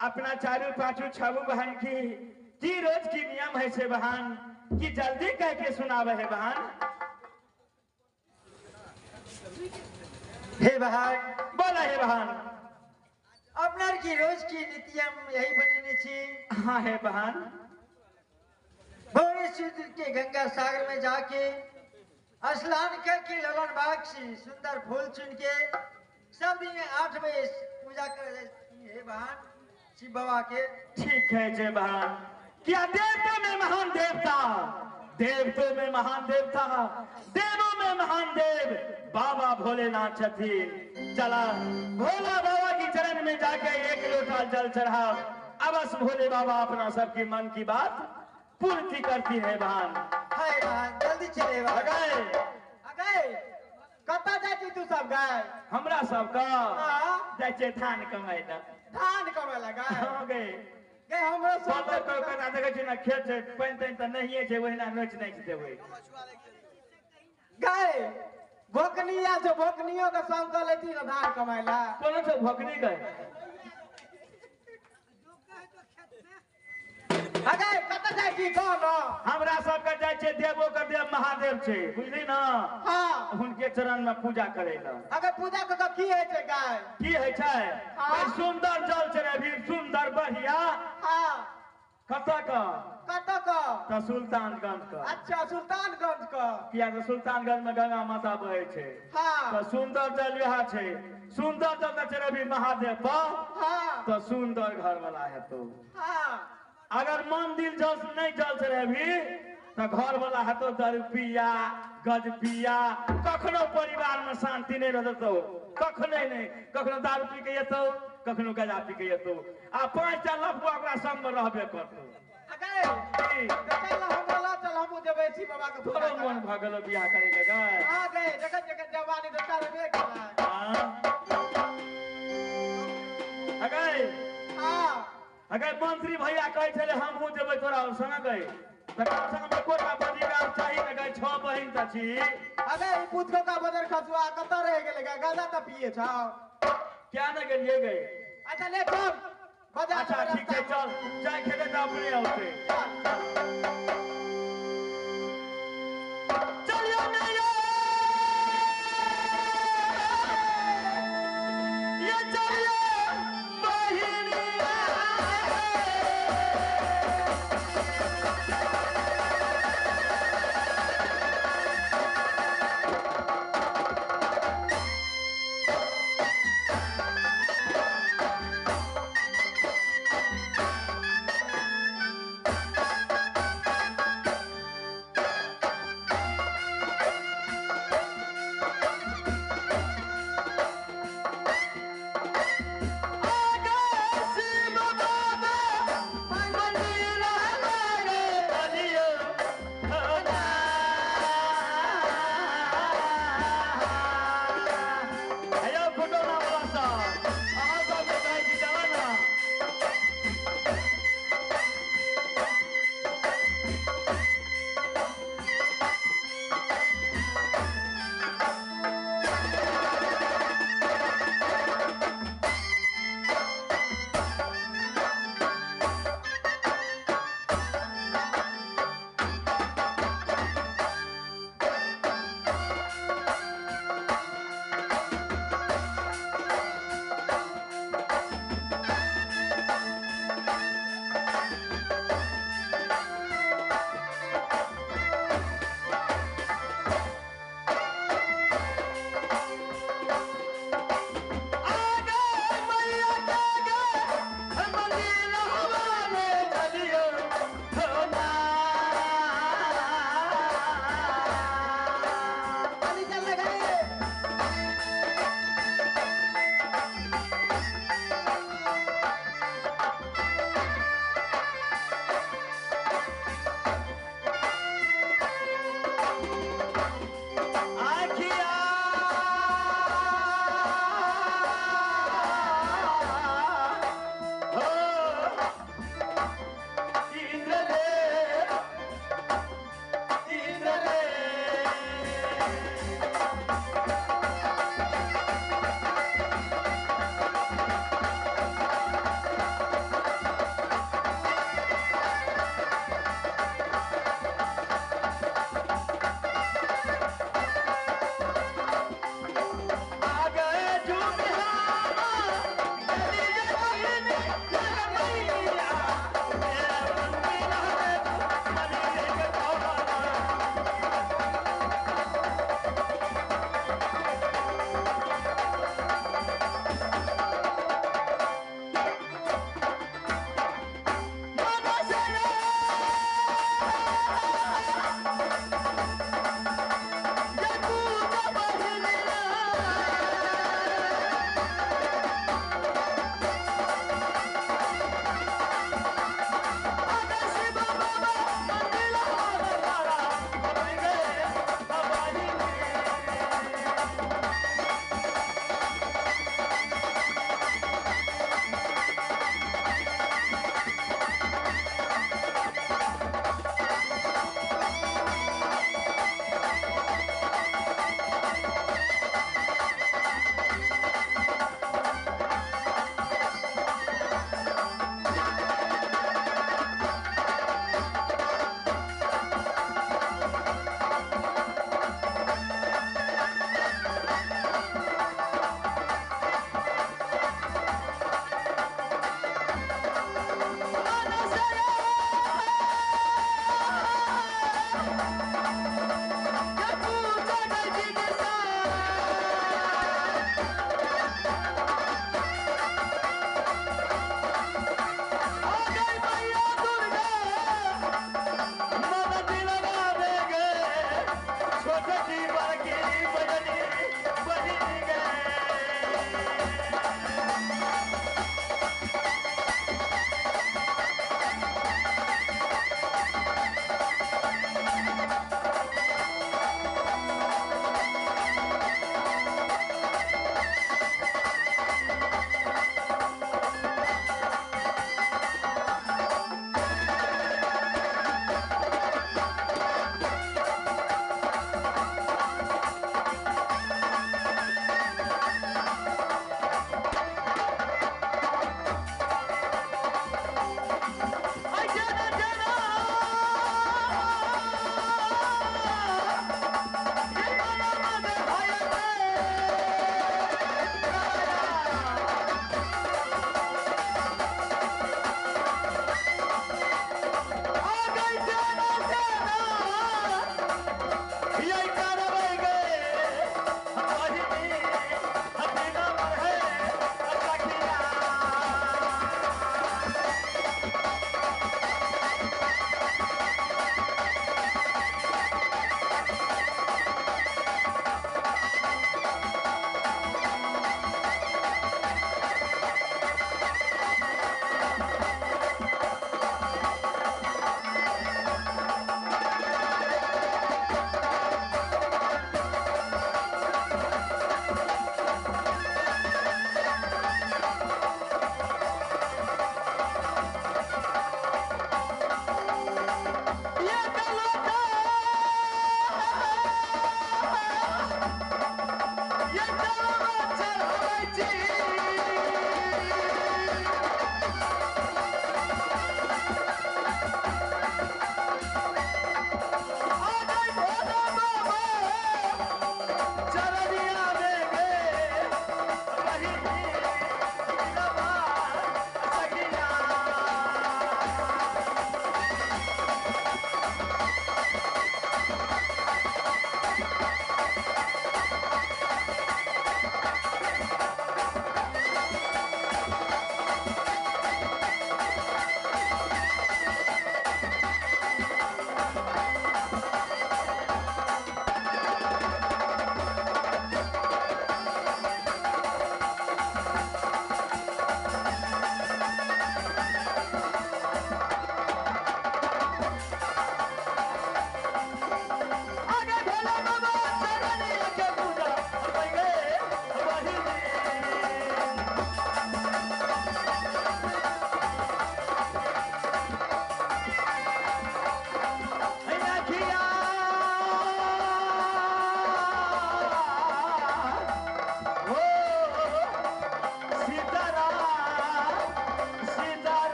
अपना चारू पांचू छबू बहन की रोज की नियम है से बहन की जल्दी कह के सुनावे है बहन। हे बहन बोला हे बहन, अपनार की रोज की नित्यम यही बनेने छी। हाँ हे बहन, भोरे सूर्य के गंगा सागर में जाके स्नान करके ललन बाग से सुंदर फूल चुन के सब दिन 8 बजे पूजा कर हे बहन शिव बाबा के। ठीक है जय बहन। क्या देवता में महान देवता, देवतों में महान देवता, देवों में महान देव बाबा भोलेनाथ छथिन। चला भोला बाबा की चरण में जाके एक लोटा जल चढ़ा, अवश्य भोले बाबा अपना सबकी मन की बात पूर्ति करती है बहन। हाय बहन जल्दी चले गए। कतऽ जाइ छी तू सब गाय? हमरा सबके जाइ छियै धान कमाइ लए। धान कमाइ लए गाय? हँ गे। गे हमरो सब केना देखै छी ने खेत छै, पानि तानि तऽ नहिये छै, ओहिना नोचि नाचि देबै। गाय भोकनी आयल छै, भोकनियो के संग कऽ लेती ने धान कमाइ लए। कोनो छै भोकनी गए? अगे कतऽ जाइ छी कह न? हमरा सबके जाइ छियै देवो के देव महादेव छै, बुझली न? हाँ। हुनके चरण में पूजा करे लए। अगे पूजा कऽ के की होइ छै गाय? की होइ छै? सुंदर जल चढ़ेबही, सुंदर बढ़िया। हाँ। कतऽ के? कतऽ के? तऽ सुल्तानगंज के। अच्छा सुल्तानगंज के। किया तऽ सुल्तानगंज में गंगा माता बहै छै। हाँ। तऽ सुंदर जल वएह छै, सुंदर जल तऽ चढ़ेबही महादेव पर। हाँ। तऽ सुंदर घर वाला हेतौ। हाँ। अगर मन दिल जल नहीं जल चढ़ेबही तो घर वाला हेतौ दरुपिया गजपिया, कखनो परिवार में शांति नहीं रहतौ, कखनो नहीं। कखनो दारू पी के एतौ, कखनो गजा पी के एतौ, आ 5टा लफुआ ओकरा संग में रहबे करतौ। तोरो मन भऽ गेलौ बियाह करे के गै? हाँ गै, जखन जखन जवानी तऽ चढ़बे केलै। अगै हाँ। अगर मंत्री भैया कहै छलै हमहूँ जेबै तोरा संग गै, तऽ कम से कम एकोटा बॉडीगार्ड चाही ने गै, 6 बहिन तऽ छी। अगे ई पूछको का बदर खसुआ कतऽ रहि गेलै गै? गाजा तऽ पिए छौ। क्या ने गेलियै गै? अच्छा ले चल बजा। अच्छा ठीक छै चल, जाय खेतै तऽ अपने औतै। चलियौ ने ये चलियौ बहिनिया।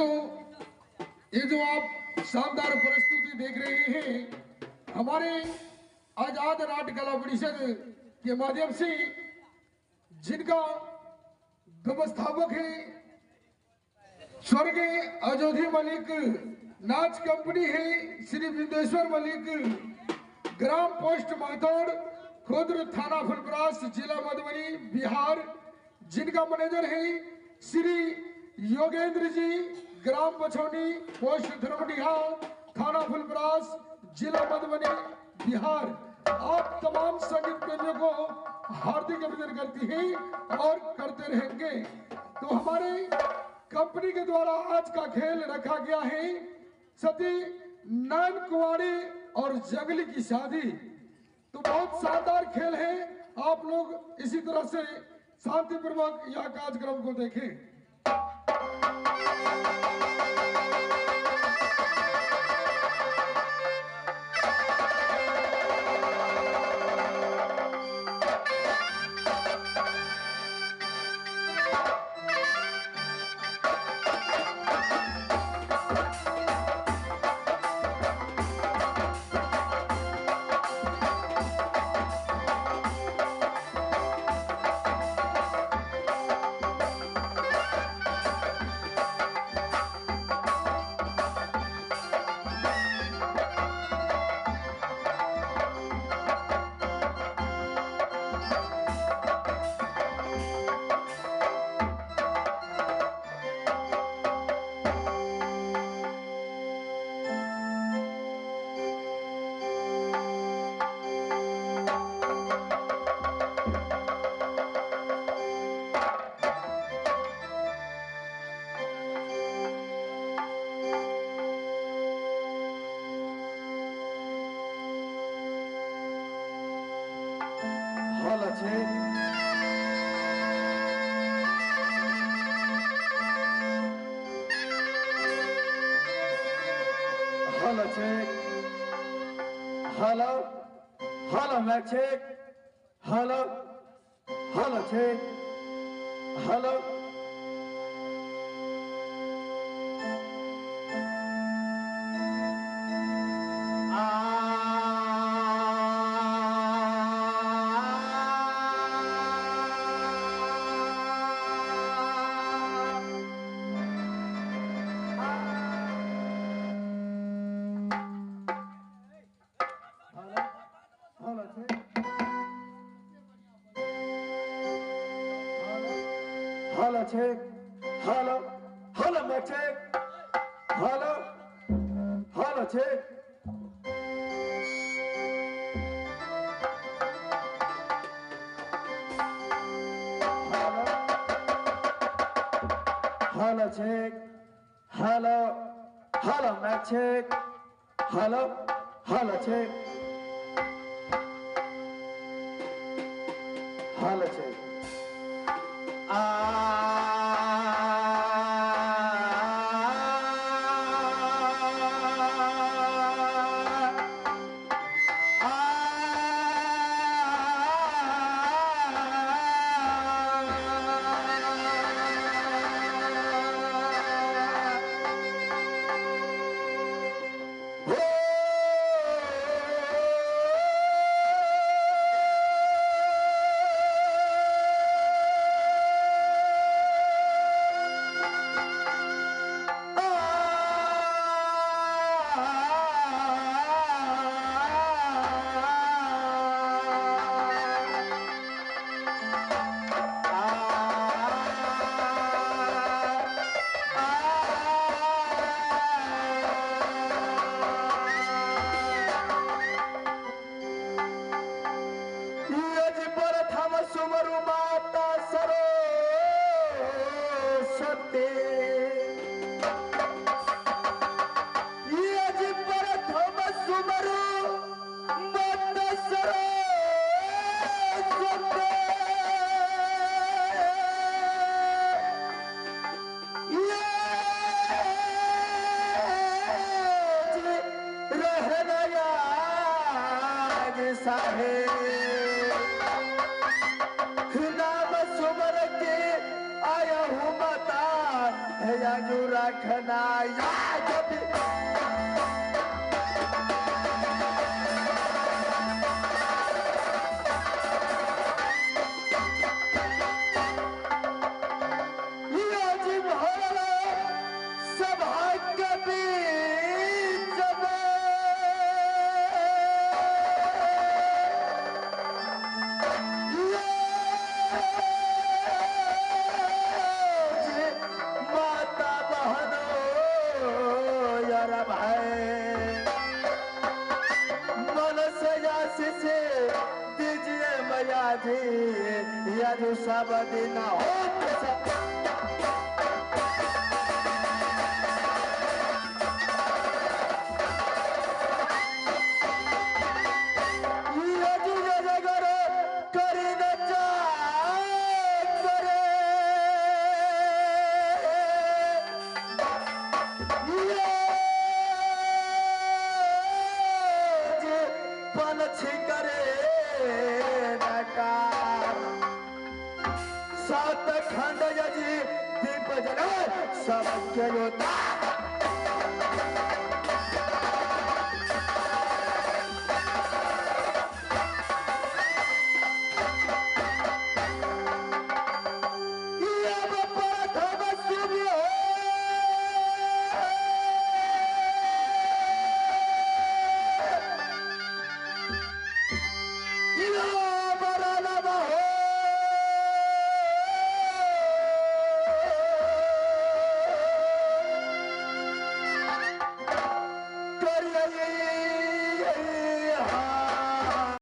दोस्तों, ये जो आप शानदार प्रस्तुति देख रहे हैं, हमारे आजाद नाट्य कला परिषद के माध्यम से, जिनका व्यवस्थापक है स्वर्गीय अयोध्या मलिक, नाच कंपनी है श्री बिंदेश्वर मलिक, ग्राम पोस्ट महतौड़ खुर्द, थाना फुलपरास, जिला मधुबनी, बिहार, जिनका मैनेजर है श्री योगेंद्र जी, ग्राम बछौनी, पोस्ट धर्मडीहा, थाना फुलपरास, जिला मधुबनी, बिहार। आप तमाम संगीत प्रेमियों को हार्दिक अभिनंदन करती हैं और करते रहेंगे। तो हमारे कंपनी के द्वारा आज का खेल रखा गया है सती नैन कुंवारी और जंगली की शादी। तो बहुत शानदार खेल है, आप लोग इसी तरह से शांतिपूर्वक यह कार्यक्रम को देखें। Hello check, hello hello mic check, hello hello check, hello. Hello check, hello hello mic check, hello hello check. Hello check, hello hello mic check, hello hello check, hello check. यजु रखना या सब दिन हो।